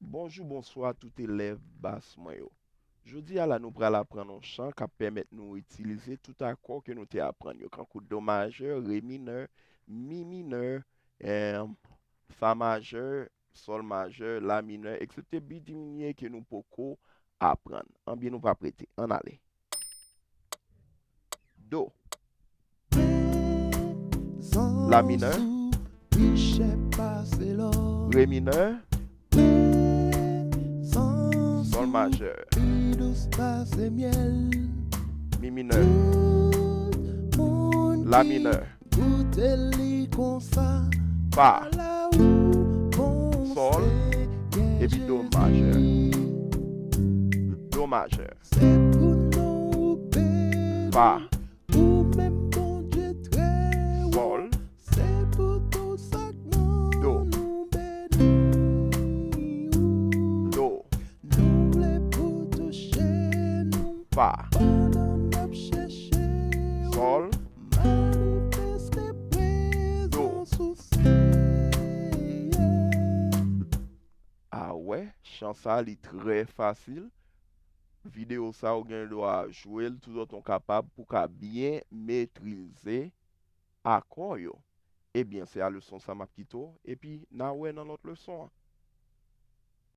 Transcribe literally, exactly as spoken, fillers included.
Bonjou, bonswa tout elèv bas mwen yo. Jodi a la nou pral aprann yon chan k ap pèmèt nou itilize tout akò ke nou te aprann yo, kankou do majè, re minè, mi minè, eh, fa majè, sòl majè, la minè, eksepte bi diminye ke nou poko aprann. Anbyen nou p ap rete. Ann ale. Do. La minè. Re minè. Sòl majè. Mi minè. La minè. Fa. Sòl. Epi do majè. Do majè. Fa. Sòl. Do. Do. Fa. Sòl. Do. A wè, chan sa li trè fasil. Videyo sa ou gen dwa jwe l toulètan w kapab pou w ka byen metrize akò yo. Ebyen, se a leson sa m ap kite w, epi n a wè nan lòt leson an.